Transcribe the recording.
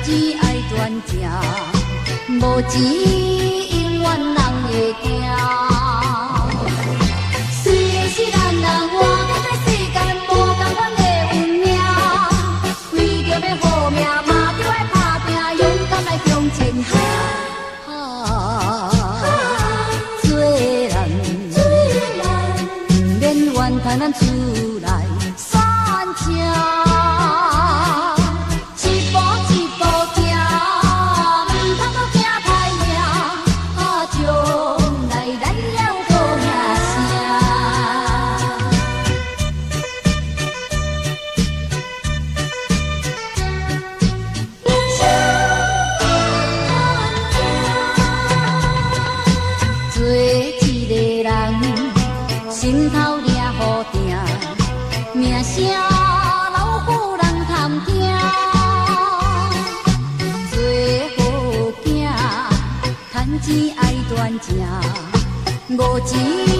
錢愛賺食，無錢永遠人會驚。雖然是咱人活佇這世間無仝款的運命，為著欲好命嘛著愛拍拚，勇敢來向前行。做人，毋免怨嘆咱厝內選正。一步一步行，毋通閣驚歹命，啊，將來咱了好名聲。做一个人，心頭掠雨定，名聲老虎人探聽。做好囝，趁錢愛賺食，無錢。